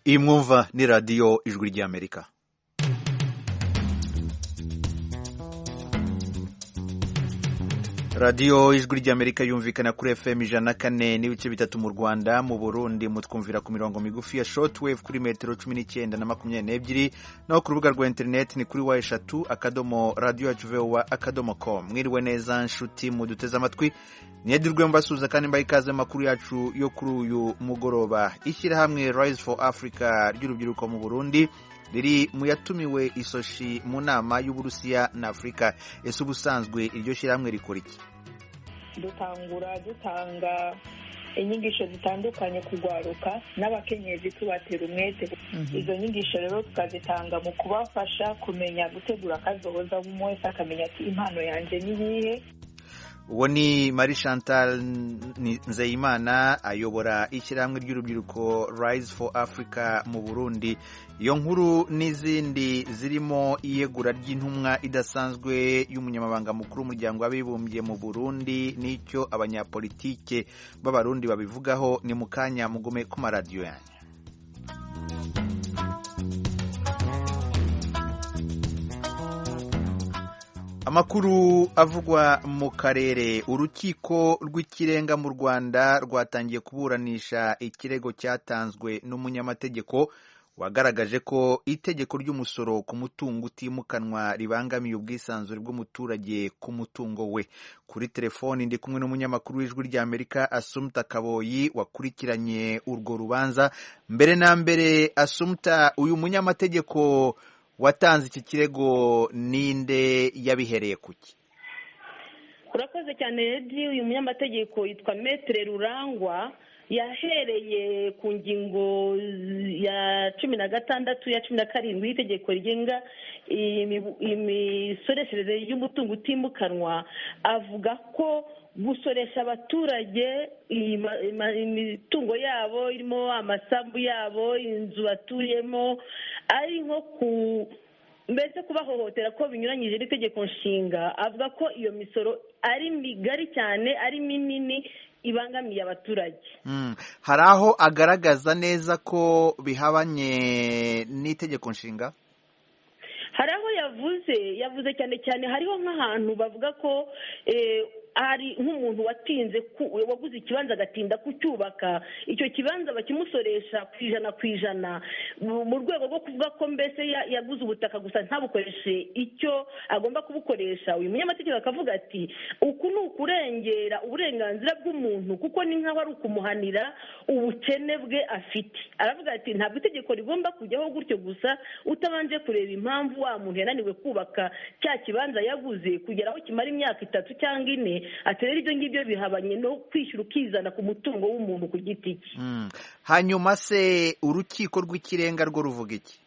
Iyi mwumva ni radiyo Ijwi ry'Amerika. Radiyo Ijwi ry'Amerika yumvikana kuri FM 104.3 mu Rwanda. Mu Burundi mutwumvira ku mirongo migufi ya shortwave kuri metero 19 na 22, naho ku rubuga rwa internet ni kuri w3.radiohvoa.com. Mwiriwe neza nshuti muduteze amatwi, niyedirwe mbasuhuza kandi mbaha ikaze makuru yacu yo kuri uyu mugoroba. Ishyirahamwe Rise for Africa ry'urubyiruko mu Burundi riri mu yatumiwe isoshi mu nama y'Uburusiya na Afurika. Ese ubusanzwe iryo shyirahamwe rikora iki? Dutangura dutanga inyigisho zitandukanye kugwaruka n'abakenyezi, tubatera umwete. Izo nyigisho rero tukazitanga mu kubafasha kumenya gutegura akazoza, umwe wese akamenya ati impano yanjye ni iyihe. Uwo ni Marie Chantal Nzeyimana ayobora ishyirahamwe ry'urubyiruko Rise for Africa mu Burundi. Iyo nkuru n'izindi zirimo iyegura ry'intumwa idasanzwe y'umunyamabanga mukuru w'umuryango w'abibumbye mu Burundi n'icyo abanyapolitike b'Abarundi babivugaho ni mu kanya, mugume ku maradiyo yanyu. Amakuru avugwa mu karere. Urukiko rw'ikirenga mu Rwanda rwatangiye kuburanisha ikirego cyatanzwe n'umunyamategeko wagaragaje ko itegeko ry'umusoro ku mutungo utimukanwa ribangamiye ubwisanzure bw'umuturage ku mutungo we. Kuri telefoni ndi kumwe n'umunyamakuru w'Ijwi ry'Amerika Asumta Kaboyi wakurikiranye urwo rubanza. Mbere na mbere Asumta, uyu munyamategeko watanze iki kirego ninde, yabihereye kuki? Urakoze cyane Edi. Uyu munyamategeko yitwa Maître Rurangwa, yahereye ku ngingo ya 16 ya 17 y'itegeko rigenga imisoreshereze y'umutungo utimukanwa, avuga ko gusoresha abaturage imitungo yabo irimo amasambu yabo, inzu batuyemo, ari nko ku mbese kubahohotera, ko binyuranyije n'itegeko nshinga. Avuga ko iyo misoro ari migari cyane, ari minini, ibangamiye abaturage. Hari aho agaragaza neza ko bihabanye n'itegeko nshinga? Hari aho yavuze cyane cyane, hariho nk'ahantu bavuga ko hari nk'umuntu watinze, waguze ikibanza agatinda kucyubaka, icyo kibanza bakimusoresha 100% mu rwego rwo kuvuga ko mbese yaguze ubutaka gusa ntabukoreshe icyo agomba kubukoresha. Uyu munyamategeko akavuga ati uku ni ukurengera uburenganzira bw'umuntu, kuko ni nk'aho ari ukumuhanira ubukene bwe afite. Aravuga ati ntabwo itegeko rigomba kujyaho gutyo gusa utabanje kureba impamvu wa muntu yananiwe kubaka cya kibanza yaguze kugera aho kimara imyaka 3 cyangwa 4. Ati rero ibyo ngibyo bihabanye no kwishyura ukizana ku mutungo w'umuntu ku giti cye. Hanyuma se urukiko rw'ikirenga rwo ruvuga iki?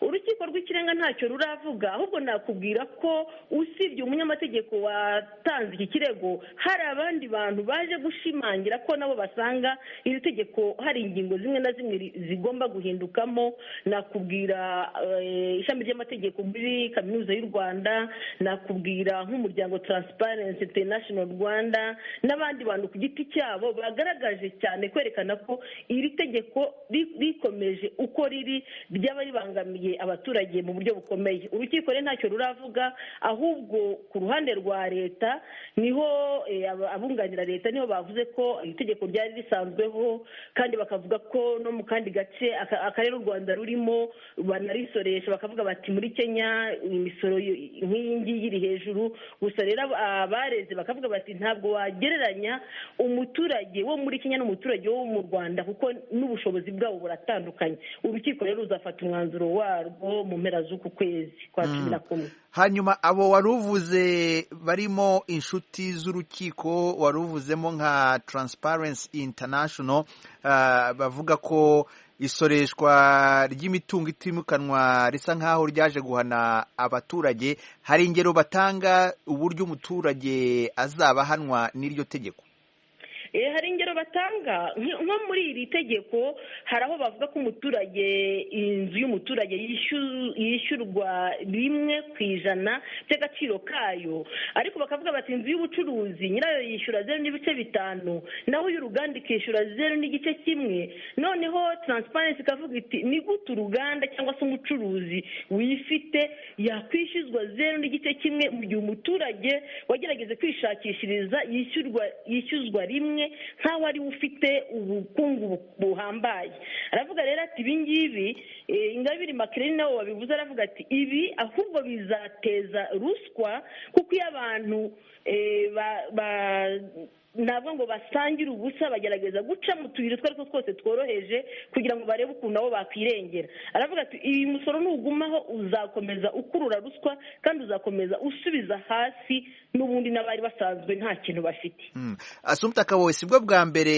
Urukiko rw'ikirenga ntacyo ruravuga, ahubwo nakubwira ko usibye umunyamategeko watanze iki kirego, hari abandi bantu baje gushimangira ko nabo basanga iri tegeko hari ingingo zimwe na zimwe zigomba guhindukamo. Nakubwira ishami ry'amategeko muri Kaminuza y'u Rwanda, nakubwira nk'umuryango Transparency International Rwanda n'abandi bantu ku giti cyabo bagaragaje cyane kwerekana ko iri tegeko rikomeje uko riri ryaba ribangamiye abaturage mu buryo bukomeye. Urukiko rero ntacyo ruravuga, ahubwo ku ruhande rwa leta niho abunganira leta niho bavuze ko itegeko ryari risanzweho, kandi bakavuga ko no mu kandi gace akarere u Rwanda rurimo banarisoresha, bakavuga bati muri Kenya imisoro nk'iyi ngiyi iri hejuru. Gusa rero abareze bakavuga bati ntabwo wagereranya umuturage wo muri Kenya n'umuturage wo mu Rwanda kuko n'ubushobozi bwabo buratandukanye. Urukiko rero ruzafata umwanzuro warwo mu mpera z'uku kwezi kwa 11. Hanyuma abo waruvuze barimo inshuti z'urukiko, waruvuzemo nka Transparency International, bavuga ko isoreshwa ry'imitungo itimukanwa risa nkaho ryaje guhana abaturage. Hari ingero batanga uburyo umuturage azaba ahanwa n'iryo tegeko? Hari ingero batanga nko muri iri tegeko Hari aho bavuga ko umuturage, inzu y'umuturage yishyurwa 1% by'agaciro kayo, ariko bakavuga bati inzu y'ubucuruzi nyirayo yishyura 0.5, naho y'uruganda ikishyura 0.1. Noneho Transparency ikavuga iti ni gute uruganda cyangwa se umucuruzi wifite yakwishyuzwa 0.1 mu gihe umuturage wagerageze kwishakishiriza yishyuzwa 1 nk'aho ari ufite ubukungu buhambaye. Aravuga rero ati ibi ngibi, Ingabire Immaculée nabo babivuze, aravuga ati ibi ahubwo bizateza ruswa, kuko iyo abantu ntabwo ngo basangire ubusa bagerageza guca mu tuyira utwo ariko twose tworoheje kugira ngo barebe ukuntu nabo bakwirengera. Aravuga ati iyi musoro nugumaho uzakomeza ukurura ruswa kandi uzakomeza usubiza hasi n'ubundi n'abari basanzwe nta kintu bafite. Assumpta Kaboyi, sibwo bwa mbere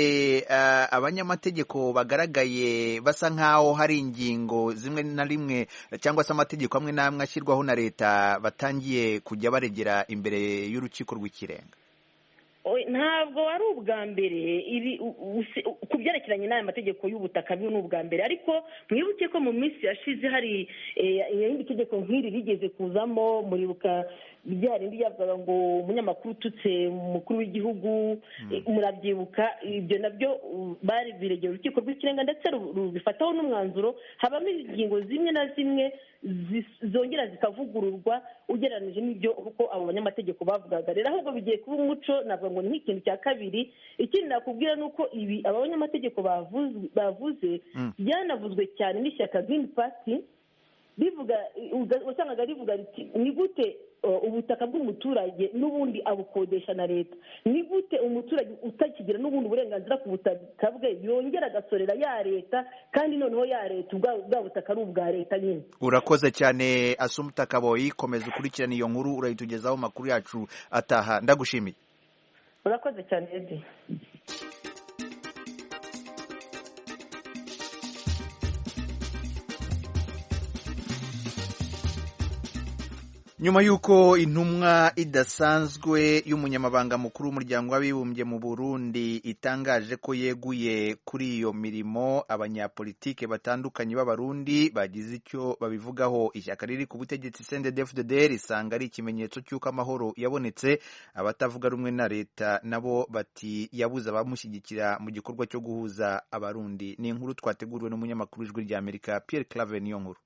abanyamategeko bagaragaye basa nkaho hari ingingo zimwe na rimwe cyangwa se amategeko amwe n'amwe ashyirwaho na leta batangiye kujya baregera imbere y'urukiko rw'ikirenga. Ntabwo ari ubwa mbere ibi ku byerekeranye n'aya mategeko y'ubutaka, ni ubwa mbere, ariko mwibuke ko mu minsi yashize hari irindi tegeko nk'iri rigeze kuzamo, muribuka rya rindi ryavugaga ngo umunyamakuru ututse umukuru w'igihugu, murabyibuka. Ibyo nabyo bari biregera urukiko rw'ikirenga ndetse rubifataho n'umwanzuro, habamo ingingo zimwe na zimwe zongera zikavugururwa ugereranije n'ibyo uko abo banyamategeko bavugaga. Rero ahubwo bigiye kuba umuco, navuga ngo ni ikintu cya kabiri. Ikindi nakubwira ni uko ibi aba banyamategeko bavuze byanavuzwe cyane n'ishyaka Green Party, bivuga wasangaga rivuga riti ni gute ubutaka bw'umuturage n'ubundi abukodesha na leta, ni gute umuturage utakigira n'ubundi burenganzira ku butaka bwe yongera agasorera ya leta, kandi noneho ya leta ubwa butaka ari ubwa leta nyine. Urakoze cyane Assumpta Kaboyi, komeza ukurikirane iyo nkuru, urayitugezaho makuru yacu ataha. Ndagushimiye. Urakoze cyane Edi. Nyuma y'uko intumwa idasanzwe y'umunyamabanga mukuru w'umuryango w'abibumbye mu Burundi itangaje ko yeguye kuri iyo mirimo, abanyapolitike batandukanye b'Abarundi bagize icyo babivugaho. Ishyaka riri ku butegetsi CNDD-FDD risanga ari ikimenyetso cy'uko amahoro yabonetse, abatavuga rumwe na leta nabo bati yabuze abamushyigikira mu gikorwa cyo guhuza Abarundi. Ni inkuru twateguriwe n'umunyamakuru w'Ijwi ry'Amerika Pierre Claver Niyonkuru.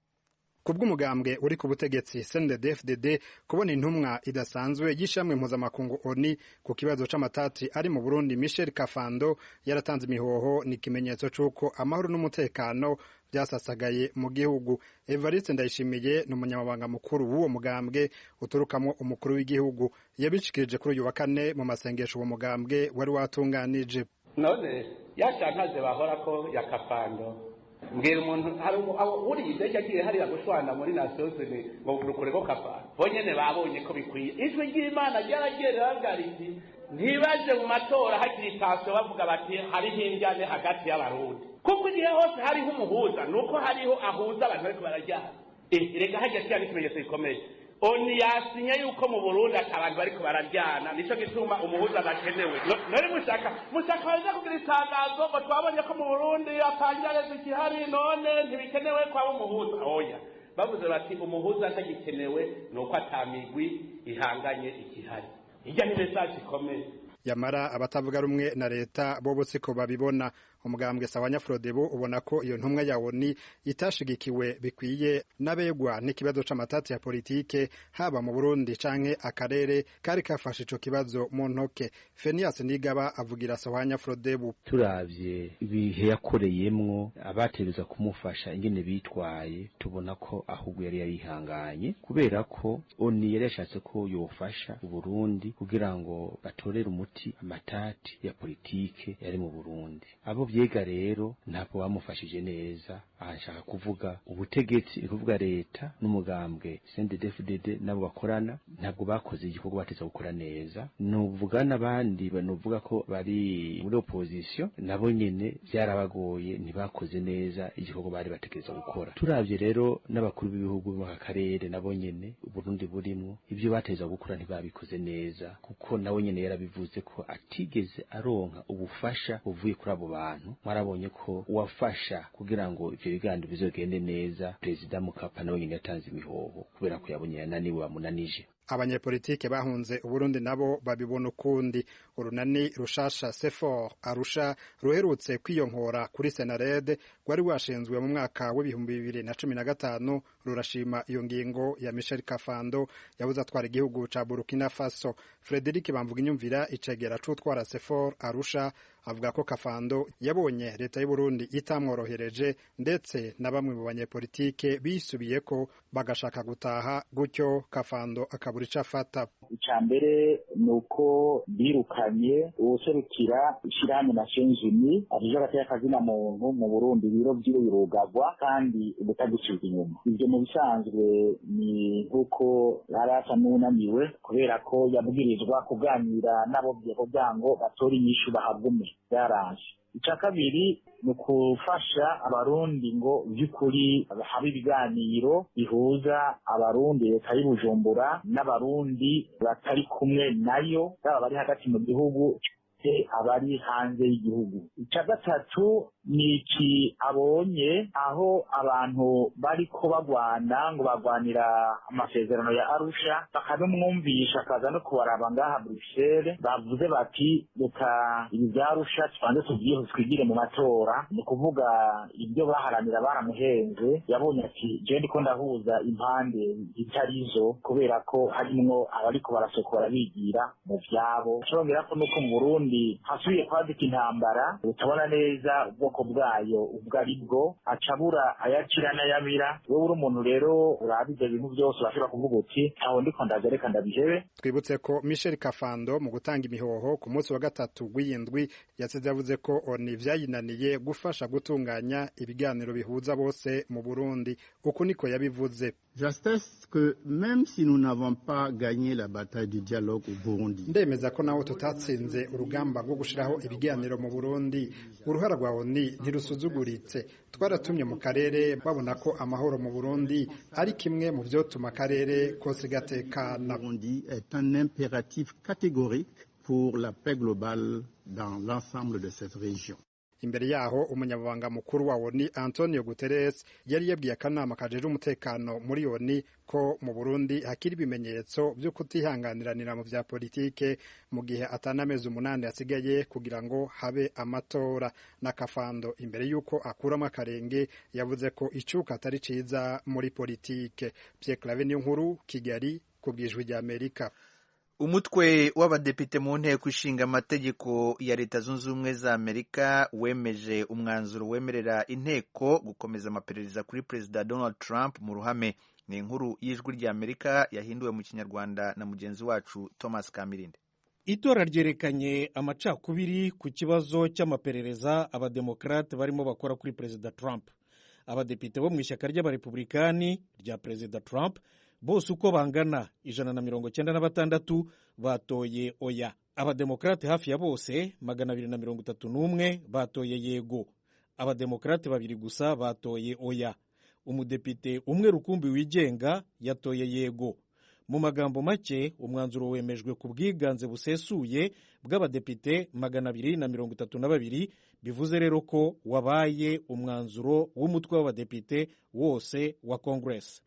Kubw'umugambwe uri ku butegetsi CNDD-FDD, kubona intumwa idasanzwe y'ishamwe mpuzamakungu ONU ku kibazo c'amatati ari mu Burundi Michel Kafando yaratanze imihoho ni ikimenyetso c'uko amahoro n'umutekano byasasagaye mu gihugu. Evariste Ndayishimiye ni umunyamabanga mukuru w'uwo mugambwe uturukamo umukuru w'igihugu, yabishikirije kuri uyu wa kane mu masengesho uwo mugambwe wari watunganije. None yashankaze bahora ko ya Kafando mbwira umuntu hari uriye indege agiye hariya gushwana muri nasiyosini ngo rukure ko kapa bonyene babonye ko bikwiye. Ijwi ry'Imana ryaragiye riravuga riti ntibaje mu matora hakiri itasyo bavuga bati hariho injyane hagati y'Abarundi, kuko igihe hose hariho umuhuza nuko hariho ahuza abantu bariko barajyana. Reka hajya kiriya n'ikimenyetso gikomeye. Oni yasinye yuko mu Burundi abantu bariko bararyana, nico gituma umuhuza bakenewe. None mushaka baza kugira itangazo ngo twabonye ko mu Burundi atanjyane zikihari, none ntibikenewe kwaba umuhuza. Oya, bavuze bati umuhuza atagikenewe nuko atamigwi ihanganye ikihari. Irya ni message ikomeye. Yamara abatavuga rumwe na leta bo siko babibona. Umugambwe Sawanya Frodebu ubona ko iyo ntumwa ya ONU itashigikiwe bikwiye n'abegwa n'ikibazo c'amatati ya politike haba mu Burundi canke akarere kari kafashe ico kibazo mu ntoke. Fenias Nigaba avugira Sawanya Frodebu. Turavye ibihe yakoreyemwo abategerezwa kumufasha ingene bitwaye, tubona ko ahubwo yari yarihanganye, kubera ko ONU yari yashatse ko yofasha Uburundi kugira ngo batorere umuti amatati ya politike yari mu Burundi. Abo vyega rero ntabwo bamufashije neza. Aha nshaka kuvuga ubutegetsi, kuvuga leta n'umugambwe CNDD-FDD nabo bakorana, ntabwo bakoze igikorwa bateza gukora neza. Nuvuga n'abandi banuvuga ko bari muri opposition, nabo nyene byarabagoye, ntibakoze neza igikorwa bari bategereza gukora. Turavye rero n'abakuru b'ibihugu mu karere nabo nyene Burundi burimwo, ivyo bateza gukora ntibabikoze neza, kuko nabo nyene yarabivuze Yavuze ko atigeze aronka ubufasha buvuye kuri abo bantu. Mwarabonye ko uwafasha kugira ngo ivyo biganiro bizogende neza, Perezida Mukapa, nawe nyene yatanze imihoho kubera ko yabonye yananiwe, bamunanije. Abanyepolitike bahunze Uburundi nabo babibona ukundi. Urunani rushasha Sefor Arusha ruherutse kwiyonkora kuri Senarede rwari rwashinzwe mu mwaka w'2015 rurashima iyo ngingo ya Michel Kafando yabuze atwara igihugu ca Burkina Faso. Frederic Bamvuginyumvira, icegera c'utwara Sefor Arusha, avuga ko Kafando yabonye leta y'Uburundi itamworohereje, ndetse na bamwe mu banyepolitike bisubiye ko bagashaka gutaha, gutyo Kafando akabura ico afata. Icya mbere ni uko birukanye uwuserukira ishyirahamwe Nations Unies ajejwe agateka kazina muntu mu Burundi, ibiro vyiwe birugagwa kandi ubutagusubira inyuma. Ivyo mu bisanzwe ni nk'uko yari asa n'uwunaniwe, kubera ko yabwirizwa kuganira n'abo kugira ngo batore inyishu bahagume, byaranje. Icya kabiri ni ukufasha Abarundi ngo by'ukuri habe ibiganiro bihuza Abarundi, leta y'i Bujumbura n'Abarundi batari kumwe nayo, baba bari hagati mu gihugu, abari hanze y'igihugu. Icya gatatu ni iki abonye aho abantu bariko bagwana ngo bagwanira amasezerano ya Arusha, bakabimwumvisha, akaza no kubaraba ngaha Bruxelles, bavuze bati: "Reka ibi bya Arusha tubanze tubyihe, twigire mu matora." Ni ukuvuga ibyo baharanira baramuhenze. Yabonye ati: "Je ndiko ndahuza impande zitarizo, kubera ko harimwo abariko barasokora bigira mu vyabo." Congera ko nuko mu Burundi hasubiye kwaduka intambara utabona neza ubwoko bwayo ubwo ari bwo, acabura ayakira n'ayabira. Wowe uri umuntu rero uraba ivyo bintu byose, urashobora kuvuga uti: "Aho ndiko ndaza, reka ndabihebe." Twibutse ko Michel Kafando mu gutanga imihoho ku munsi wa gatatu w'iyindwi yasize yavuze ko ONU vyayinaniye gufasha gutunganya ibiganiro bihuza bose mu Burundi. Uku niko yabivuze: J'atteste que même si nous n'avons pas gagné la bataille du dialogue au Burundi, Ndemeza ko naho tutatsinze urugamba rwo gushiraho ibiganiro mu Burundi, uruhara rwa ONU ntirusuzuguritse. Twaratumye mu karere babona ko amahoro mu Burundi ari kimwe mu vyotuma akarere kose gatekana. Burundi est un impératif catégorique pour la paix globale dans l'ensemble de cette région. Imbere yaho, umunyamabanga mukuru wa ONU Antonio Guterres yari yabwiye akanama kajejwe umutekano muri ONU ko mu Burundi hakiri ibimenyetso byo kutihanganiranira mu vya politike, mu gihe atanamezi 8 asigaye kugira ngo habe amatora. Na Kafando, imbere y'uko akuramo akarenge, yavuze ko icuka atari ciza muri politike. Pierre Claver Niyonkuru, Kigali, ku bw'Ijwi ry'Amerika. Umutwe w'abadepite mu nteko ishinga amategeko ya Leta Zunze Ubumwe za Amerika wemeje umwanzuro wemerera inteko gukomeza amaperereza kuri Perezida Donald Trump mu ruhame. Ni inkuru y'Ijwi ry'Amerika yahinduwe mu Kinyarwanda na mugenzi wacu Thomas Kamirinde. Itora ryerekanye amacakubiri ku kibazo cy'amaperereza abademokarate barimo bakora kuri Perezida Trump. Abadepite bo mu ishyaka ry'Abarepublikani rya Perezida Trump bose uko bangana 196 batoye oya. Abademokarate hafi ya bose 231 batoye yego. Abademokarate babiri gusa batoye oya. Umudepite umwe rukumbi wigenga yatoye yego. Mu magambo make, umwanzuro wemejwe ku bwiganze busesuye bw'abadepite 232. Bivuze rero ko wabaye umwanzuro w'umutwe w'abadepite wose wa Congress.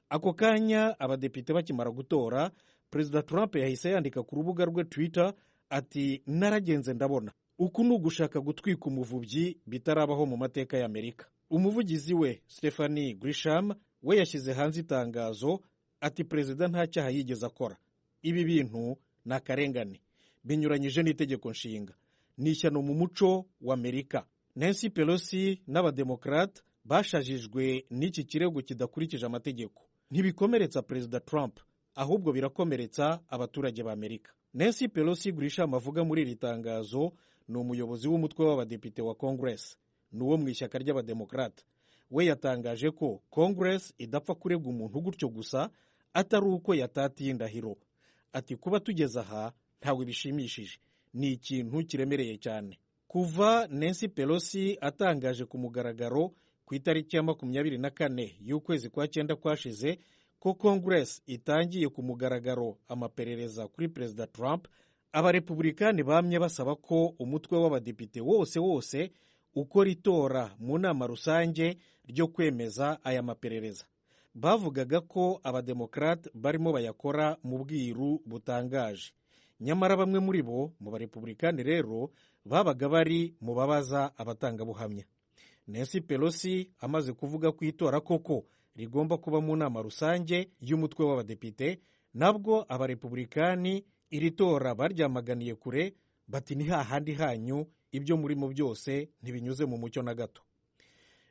Ako kanya abadepite bakimara gutora, Perezida Trump yahise yandika ku rubuga rwe Twitter ati: "Naragenze ndabona uku ni ugushaka gutwika umuvubyi bitarabaho mu mateka y'Amerika." Umuvugizi we Stephanie Grisham we yashyize hanze itangazo ati: "Perezida nta cyaha yigeze akora. Ibi bintu ni akarengane, binyuranyije n'itegeko nshinga, ni ishyano mu muco w'Amerika." Nancy Pelosi n'abademokarate bashajijwe n'iki kirego kidakurikije amategeko. Ntibikomeretsa Perezida Trump, ahubwo birakomeretsa abaturage b'Amerika. Nancy Pelosi Grisham avuga muri iri tangazo ni umuyobozi w'umutwe w'abadepite wa Congress, ni uwo mu ishyaka ry'Abademokarate. We yatangaje ko Congress idapfa kurega umuntu gutyo gusa atari uko yatatiye indahiro. Ati: "Kuba tugeze aha ntabwo bishimishije, ni ikintu kiremereye cyane." Kuva Nancy Pelosi atangaje ku mugaragaro ku itariki ya 24 y'ukwezi kwa cyenda kwashize ko Congress itangiye ku mugaragaro amaperereza kuri Perezida Trump, Abarepublikani bamye basaba ko umutwe w'abadepite wose wose ukora itora mu nama rusange ryo kwemeza aya maperereza. Bavugaga ko abademokrate barimo bayakora mu bwiru butangaje. Nyamara bamwe muri bo mu barepublikani rero babaga bari mu babaza abatangabuhamya. Nancy Pelosi amaze kuvuga ko itora koko rigomba kuba mu nama rusange y'umutwe w'abadepite, nabwo abarepublikani iri tora baryamaganiye kure, bati ni hahandi hanyu, ibyo murimo byose ntibinyuze mu mucyo na gato.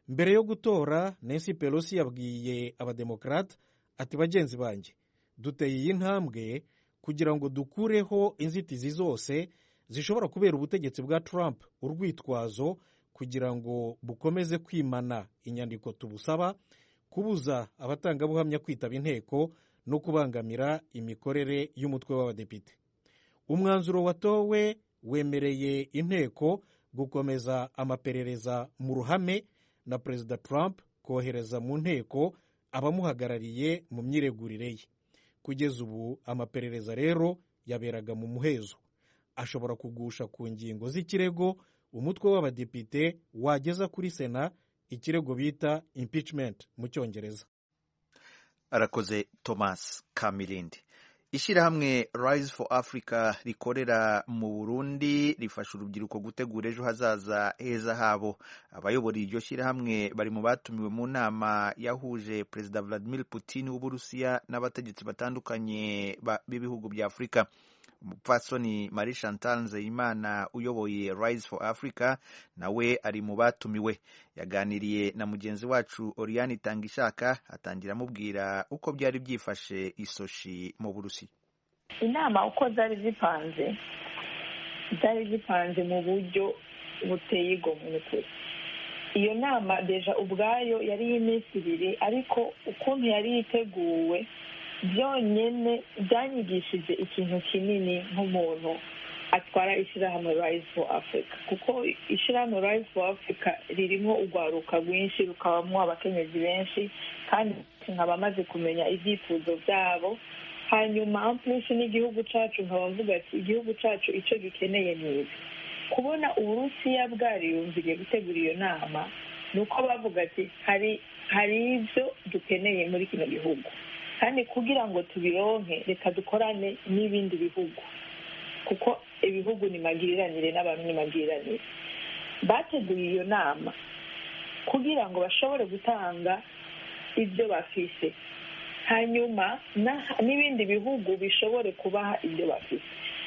Mbere yo gutora, Nancy Pelosi yabwiye abademokrate ati: "Bagenzi banjye, duteye iyi ntambwe kugira ngo dukureho inzitizi zose zishobora kubera ubutegetsi bwa Trump urwitwazo kugira ngo bukomeze kwimana inyandiko tubusaba, kubuza abatangabuhamya kwitaba inteko no kubangamira imikorere y'umutwe w'abadepite." Umwanzuro watowe wemereye inteko gukomeza amaperereza mu ruhame na Perezida Trump kohereza mu nteko abamuhagarariye mu myiregurire ye. Kugeza ubu amaperereza rero yaberaga mu muhezo, ashobora kugusha ku ngingo z'ikirego umutwe w'abadepite wageza kuri Sena, ikirego bita impeachment mu Cyongereza. Arakoze Thomas Kamirindi. Ishyirahamwe Rise for Africa rikorera mu Burundi rifasha urubyiruko gutegura ejo hazaza heza habo. Abayobora iryo shyirahamwe bari mu batumiwe mu nama yahuje Perezida Vladimir Putin w'Uburusiya n'abategetsi batandukanye b'ibihugu bya Afurika. Umupfasoni Marie Chantal Nzeyimana uyoboye Rise for Africa nawe ari mu batumiwe. Yaganiriye na mugenzi wacu Oriane Itangishaka, atangira amubwira uko byari byifashe isoshi mu Burusiya. Inama uko zari zipanze, zari zipanze mu buryo buteye igomwe n'ukuri. Iyo nama déjà ubwayo yari iy'iminsi 2, ariko ukuntu yari yiteguwe byonyine byanyigishije ikintu kinini nk'umuntu atwara ishyirahamwe Rise for Africa, kuko ishyirahamwe Rise for Africa ririmo urwaruka rwinshi, rukabamo abakenyezi benshi, kandi nkaba maze kumenya ibyifuzo byabo. Hanyuma en plus n'igihugu cyacu, nkaba mvuga ati igihugu cyacu icyo gikeneye ni ibi. Kubona Uburusiya bwariyumviriye gutegura iyo nama ni uko bavuga ati hari ibyo dukeneye muri kino gihugu, kandi kugira ngo tubironke reka dukorane n'ibindi bihugu, kuko ibihugu ni magiriranire n'abantu ni magiriranire. Bateguye iyo nama kugira ngo bashobore gutanga ibyo bafise, hanyuma n'ibindi bihugu bishobore kubaha ibyo bafise.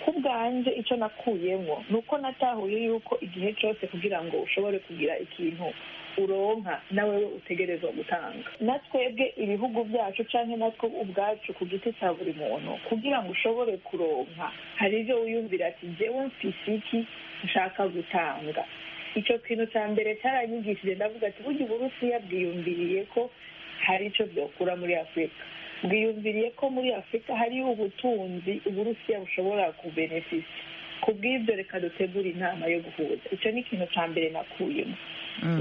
Ku bwanjye icyo nakuyemo ni uko natahuye yuko igihe cyose kugira ngo ushobore kugira ikintu uronka, nawe utegerezwa gutanga. Na twebwe ibihugu byacu cyangwa natwe ubwacu ku giti cya buri muntu, kugira ngo ushobore kuronka, hari ibyo wiyumvira ati njyewe mfise iki nshaka gutanga. Icyo kintu cya mbere cyaranyigishije. Ndavuga ati burya Uburusiya bwiyumviriye ko hari icyo byokura muri Afurika, bwiyumviriye ko muri Afurika hari ubutunzi Uburusiya bushobora kubenefisa. Ku bw'ibyo reka dutegure inama yo guhuza. Icyo ni ikintu cya mbere nakuyemo.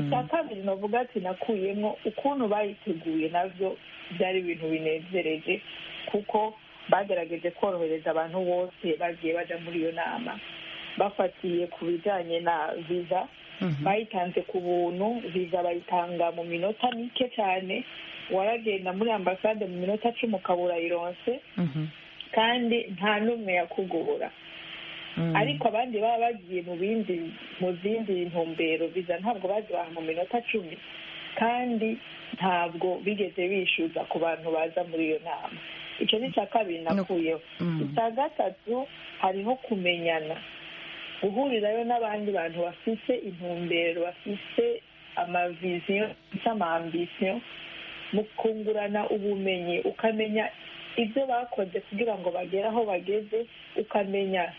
Icya kabiri navuga ati nakuyemo, ukuntu bayiteguye nabyo byari ibintu binezereje, kuko bagerageje korohereza abantu bose bagiye bajya muri iyo nama. Bafatiye ku bijyanye na viza, bayitanze ku buntu. Viza bayitanga mu minota mike cyane, waragenda muri ambasade mu minota 10 ukaba urayironse, kandi nta n'umwe yakugora. Ariko abandi baba bagiye mu bindi, mu zindi ntumbero, viza ntabwo bazibaha mu minota 10, kandi ntabwo bigeze bishyuza ku bantu baza muri iyo nama. Icyo ni icya kabiri nakuyeho. Icya gatatu, hariho kumenyana, guhurirayo n'abandi bantu bafite intumbero, bafite amavision, amambition, mu kungurana ubumenyi, ukamenya ibyo bakoze kugira ngo bagere aho bageze, ukamenya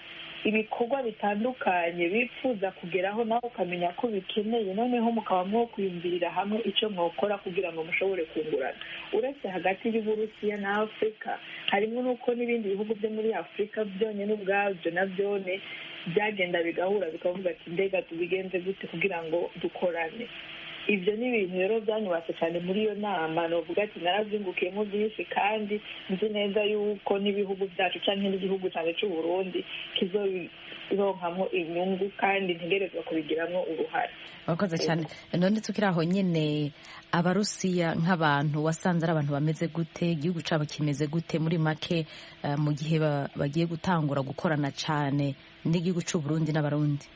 ibikorwa bitandukanye bifuza kugeraho, nawe ukamenya ko bikeneye, noneho mukaba mwokwiyumvirira hamwe icyo mwokora kugira ngo mushobore kungurana. Uretse hagati y'Uburusiya na Afurika, harimo n'uko n'ibindi bihugu byo muri Afurika byonyine ubwabyo na byone Byagenda bigahura, bikavuga ati: "Mbega tubigenze gute kugira ngo dukorane?" Ibyo ni ibintu rero byanyubatse cyane muri iyo nama. Novuga ati narabyungukiyemo byinshi, kandi nzi neza yuko n'ibihugu byacu cyangwa n'igihugu cyane cy'u Burundi kizobironkamo inyungu, kandi ntegerezwa kubigiramo uruhare. Urakoze cyane. None tukiri aho nyine, Abarusiya nk'abantu wasanze ari abantu bameze gute? Igihugu cyabo kimeze gute muri make, mu gihe bagiye gutangura gukorana cyane n'igihugu cy'u Burundi n'Abarundi?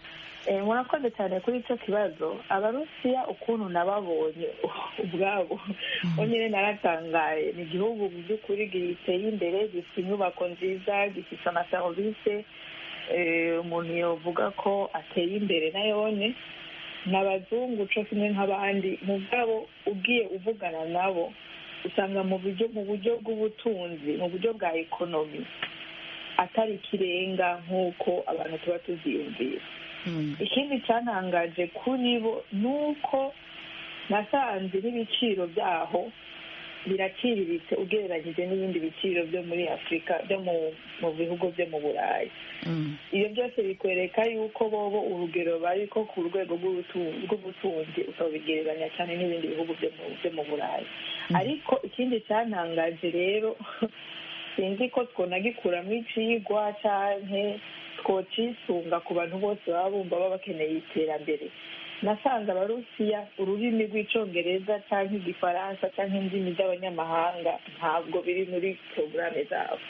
Murakoze cyane kuri icyo kibazo. Abarusiya ukuntu nababonye ubwabo nyine naratangaye. Ni igihugu mu by'ukuri giteye imbere, gifite inyubako nziza, gifite amaserivisi umuntu yavuga ko ateye imbere. Nayone ni abazungu cyo kimwe nk'abandi. Mu bwabo ugiye uvugana nabo, usanga mu buryo bw'ubutunzi, mu buryo bwa économie, atari ikirenga nk'uko abantu tuba tuziyumvira. Ikindi cyantangaje kuri bo ni uko nasanze n'ibiciro byaho biraciriritse ugereranyije n'ibindi biciro byo muri Afurika, byo mu bihugu byo mu Burayi. Ibyo byose bikwereka yuko bobo urugero bari ko ku rwego rw'ubutunzi utabigereranya cyane n'ibindi bihugu byo mu Burayi. Ariko ikindi cyantangaje rero, sinzi ko twonagikuramo icigwa canke twocisunga ku bantu bose baba bumva baba bakeneye iterambere, nasanze Abarusiya ururimi rw'Icongereza cyangwa Igifaransa cyangwa indimi z'abanyamahanga ntabwo biri muri porogaramu zabo.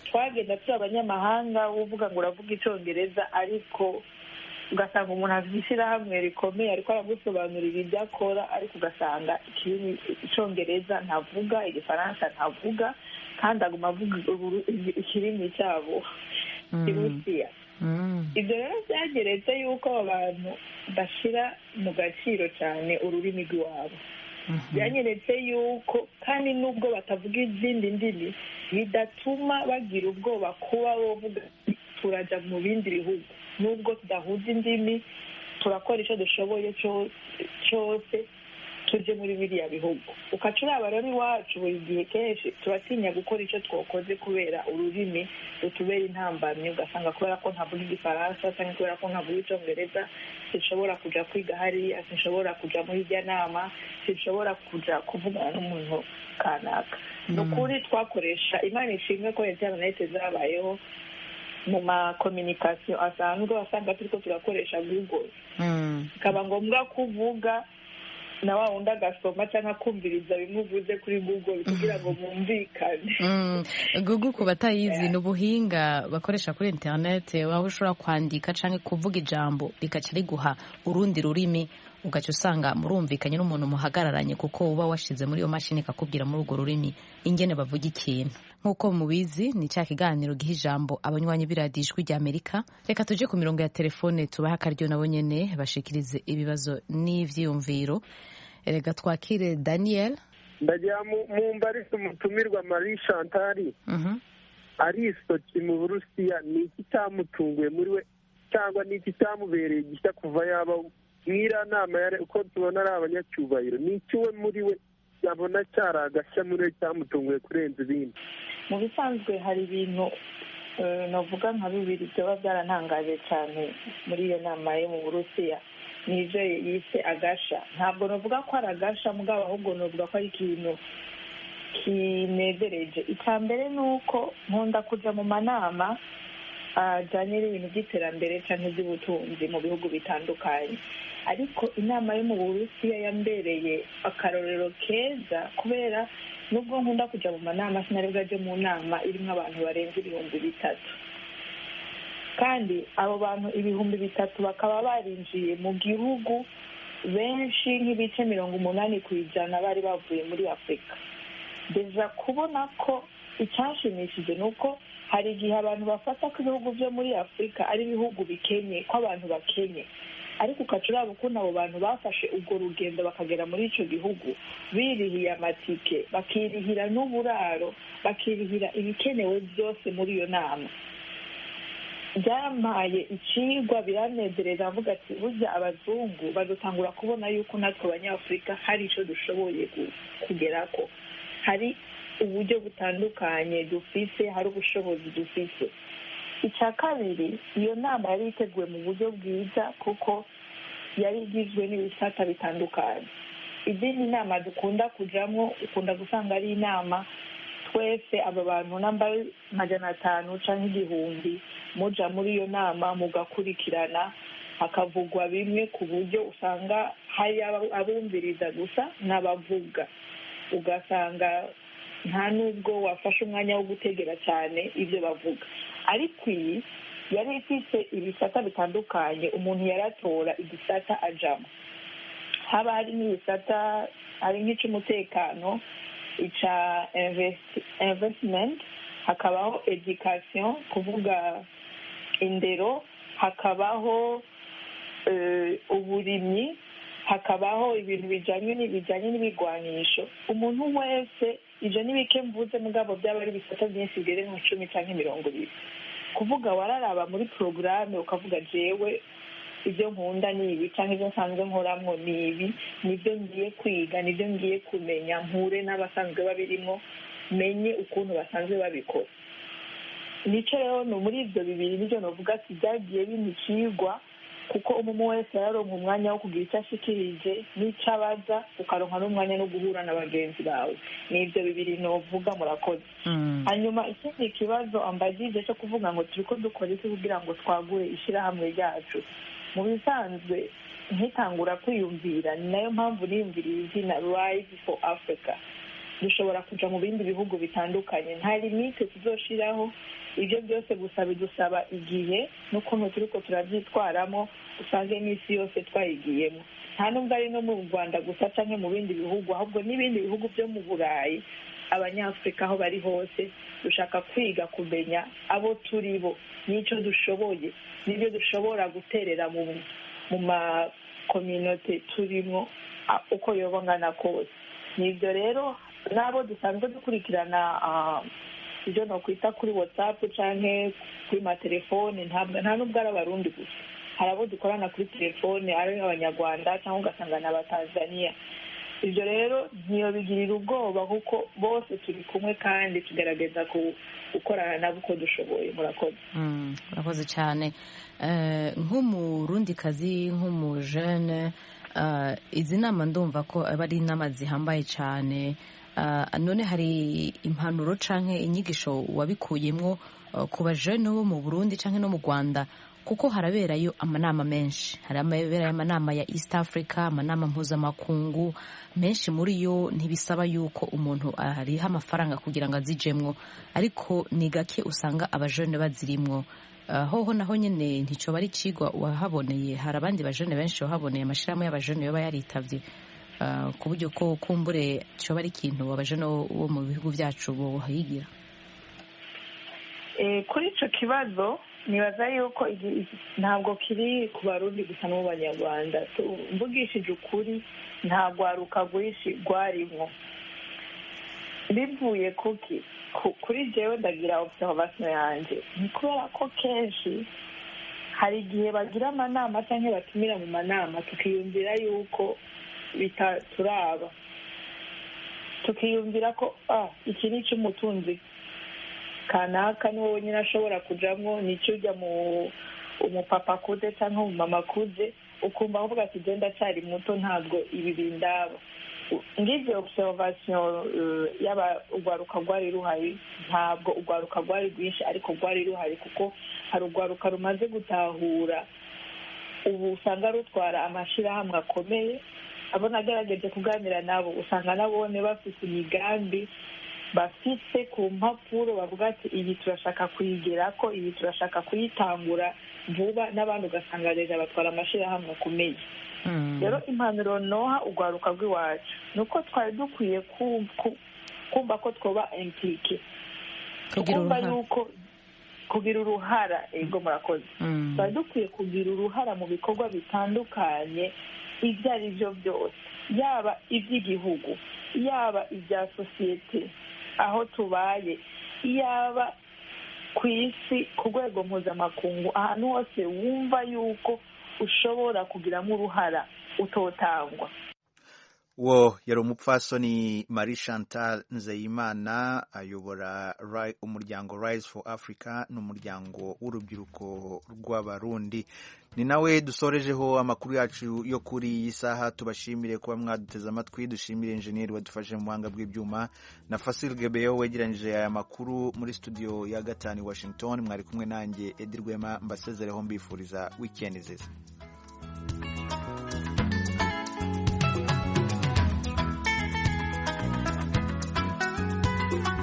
Twagenda turi abanyamahanga, uvuga ngo uravuga Icongereza, ariko ugasanga umuntu afite ishyirahamwe rikomeye, ariko aragusobanurira ibyo akora, ariko ugasanga Icongereza ntavuga, Igifaransa ntavuga, kandi aguma avuga ikirimi cyabo Kirusiya. Ibyo rero byageretse yuko abantu bashyira mu gaciro cyane ururimi rw'iwabo. Byanyeretse yuko kandi nubwo batavuga izindi ndimi, bidatuma bagira ubwoba kuba bavuga: "Turajya mu bindi bihugu, nubwo tudahuza indimi, turakora icyo dushoboye cyose tujye muri biriya bihugu." Ukaca uraba rero iwacu, buri gihe kenshi turatinya gukora icyo twakoze kubera ururimi rutubera intambamyi. Ugasanga kubera ko ntavuga Igifaransa cyangwa kubera ko ntavuga Icyongereza, sinshobora kujya kwiga hariya, sinshobora kujya muri irya nama, sinshobora kujya kuvugana n'umuntu kanaka. Ni ukuri twakoresha, Imana ishimwe ko interineti zabayeho, mu ma communication asanzwe wasanga turi ko turakoresha Google, bikaba ngombwa kuvuga na wa wundi agasoma cyangwa akumviriza bimwe uvuze kuri Google kugira ngo mwumvikane. Google, ku batayizi, ni ubuhinga bakoresha kuri interineti, waba ushobora kwandika cyangwa kuvuga ijambo rikaca riguha urundi rurimi, ugaca usanga murumvikanye n'umuntu muhagararanye, kuko uba washize muri iyo mashini ikakubwira muri urwo rurimi ingene bavuga ikintu. Nk'uko mubizi, ni cya kiganiro giha ijambo abanywanyi b'iradiyo Ijwi rya Amerika. Reka tuje ku mirongo ya telefone, tubahe akaryo nabo nyene bashikirize ibibazo n'ivyiyumviro. Reka twakire Daniel. Ndagira mumbarize umutumirwa Marie Chantal ari i Sochi mu Burusiya, ni iki cyamutunguye muri we, cyangwa ni iki cyamubereye gishya kuva yaba mw'iriya nama? Uko tubona ari abanyacyubahiro, ni iki we muri we yabona cyari agashya muri we, cyamutunguye kurenza ibindi? Mu bisanzwe hari ibintu navuga nka bibiri byaba byarantangaje cyane muri iyo nama yo mu Burusiya. Nibyo yise agasha. Ntabwo navuga ko ari agasha mugabo, ahubwo navuga ko ari ikintu kinezereje. Icya mbere ni uko nkunda kujya mu manama ajyanye n'ibintu by'iterambere cyangwa iby'ubutunzi mu bihugu bitandukanye, ariko inama yo mu Burusiya yambereye akarorero keza, kubera nubwo nkunda kujya mu manama, sinari bwajye mu nama irimo abantu barenze 3000, kandi abo bantu 3000 bakaba barinjiye mu gihugu benshi, nk'ibice 80% bari bavuye muri Afurika. Déjà kubona ko icyanshimishije ni uko hari igihe abantu bafata ko ibihugu byo muri Afurika ari ibihugu bikenye, ko abantu bakenye, ariko ukaca uraba ukuntu abo bantu bafashe urwo rugendo bakagera muri icyo gihugu, birihiye amatike, bakirihira n'uburaro, bakirihira ibikenewe byose muri iyo nama. Byampaye ikigwa, biranezereza, avuga ati burya abazungu badutangura kubona yuko natwe Abanyafurika hari icyo dushoboye kugera ko hari uburyo butandukanye dufise, hari ubushobozi dufise. Icya kabiri, iyo nama yari iteguwe mu buryo bwiza kuko yari igizwe n'ibisata bitandukanye. Izindi nama dukunda kujamo, ukunda gusanga ari inama twese aba bantu namba 500 cyangwa 1000 muja muri iyo nama mugakurikirana, hakavugwa bimwe ku buryo usanga hari abumviriza gusa n'abavuga, ugasanga nta nubwo wafashe umwanya wo gutegera cyane ibyo bavuga. Ariko iyi yari ifite ibisata bitandukanye, umuntu yaratora igisata ajamo. Haba hari n'ibisata, hari nk'icy'umutekano, icya investment, hakabaho education, kuvuga indero, hakabaho uburimyi, hakabaho ibintu bijyanye n'ibigwanisho. Umuntu wese, ibyo ni bike mvuze, mugabo byaba ari ibisata byinshi bigere nka 10 cyangwa 20. Kuvuga wararaba muri porogaramu ukavuga jewe ibyo nkunda ni ibi, cyangwa ibyo nsanzwe nkoramo ni ibi, nibyo ngiye kwiga, nibyo ngiye kumenya, mpure n'abasanzwe babirimo, menye ukuntu basanzwe babikora. Nicyo rero muri ibyo bibiri nibyo navuga ati byagiye binikigwa, kuko umuntu wese yaronka umwanya wo kugira icyo ashikirije n'icyo abaza, ukaronka n'umwanya no guhura na bagenzi bawe. Ni ibyo bibiri novuga, murakoze. Hanyuma ikindi kibazo ambagije cyo kuvuga ngo turi ko dukora iki kugira ngo twagure ishyirahamwe ryacu. Mu bisanzwe nkitangura kwiyumvira, ni nayo mpamvu niyumviriye izina Rise for Africa. Dushobora kuja mu bindi bihugu bitandukanye, nta limite tuzoshiraho. Ibyo byose gusa bidusaba igihe n'ukuntu turiko turabyitwaramo, usange n'isi yose twayigiyemo. Nta nubwo ari no mu Rwanda gusa canke mu bindi bihugu, ahubwo n'ibindi bihugu byo mu Burayi, Abanyafurika aho bari hose dushaka kwiga kumenya abo turi bo n'icyo dushoboye n'ibyo dushobora guterera mu makominote turimo uko yoba angana kose. Nibyo rero n'abo dusanzwe dukurikirana ibyo nokwita kuri WhatsApp canke kuri matelefone, nta nubwo ari Abarundi gusa, hari abo dukorana kuri telefone ari Abanyarwanda cyangwa ugasanga ni Abatanzania. Ibyo rero ntiyobigirira ubwoba kuko bose turi kumwe kandi tugerageza gukorana nabo uko dushoboye. Murakoze. Murakoze cyane. Nk'umurundikazi, nk'umujene, izi nama ndumva ko aba ari inama zihambaye cyane. None hari impanuro canke inyigisho wabikuyemwo ku bajene bo mu Burundi canke no mu Rwanda, kuko haraberayo amanama menshi, haraberayo amanama ya East Africa, amanama mpuzamakungu menshi, muri yo ntibisaba yuko umuntu ariha amafaranga kugira ngo azijemwo, ariko ni gake usanga abajene bazirimwo. Hoho naho nyene ntico bari cigwa wahaboneye, hari abandi bajene benshi wahaboneye, amashirahamwe y'abajene yoba yaritavye, ku buryo ko kumbure cyoba ari ikintu abajene bo mu bihugu byacu bohigira. Kuri ico kibazo nibaza yuko ntabwo kiri ku Barundi gusa no mu Banyarwanda. Mvugishije ukuri, nta rwaruka rwinshi rwarimwo. Bivuye kuki? Kuri jewe ndagira observation yanje, ni kubera ko kenshi hari igihe bagira amanama cyangwa batumira mu manama, tukiyumvira yuko bitaturaba, tukiyumvira ko iki ni icy'umutunzi kanaka niwe wenyine ashobora kujamwo, nicyo ujya mu umupapa kuze cyangwa umumama kuze, ukumva avuga ati genda cyari muto ntabwo ibi bindaba. Ngize observation yaba urwaruka rwari ruhari, ntabwo urwaruka rwari rwinshi ariko rwari ruhari, kuko hari urwaruka rumaze gutahura ubu usanga rutwara amashirahamwe akomeye. Abo nagerageje kuganira nabo usanga nabone bafite imigambi bafite ku mpapuro, bavuga ati iyi turashaka kuyigerako, iyi turashaka kuyitangura vuba, n'abandi ugasanga leta batwara amashirahamwe akomeye. Rero impanuro noha urwaruka rw'iwacu ni uko twari dukwiye kumva ko twoba implike, kumva yuko kugira uruhara. Ego, murakoze. Twari dukwiye kugira uruhara mu bikorwa bitandukanye ibyo ari byo byose, yaba iby'igihugu, yaba ibya sosiyete aho tubaye, yaba ku isi ku rwego mpuzamakungu, ahantu hose wumva yuko ushobora kugiramo uruhara utotangwa. Wo yari umupfasoni Marie Chantal Nzeyimana, ayobora umuryango Rise for Africa, ni umuryango w'urubyiruko rw'Abarundi. Ni nawe dusorejeho amakuru yacu yo kuri iyi saha. Tubashimire kuba mwaduteze amatwi, dushimire enjeniyeri wadufashe mu buhanga bw'ibyuma na Fasil Gebeyo wegeranyije aya makuru muri studio ya 5 i Washington. Mwari kumwe nanjye Edi Rwema, mbasezereho mbifuriza weekend nziza.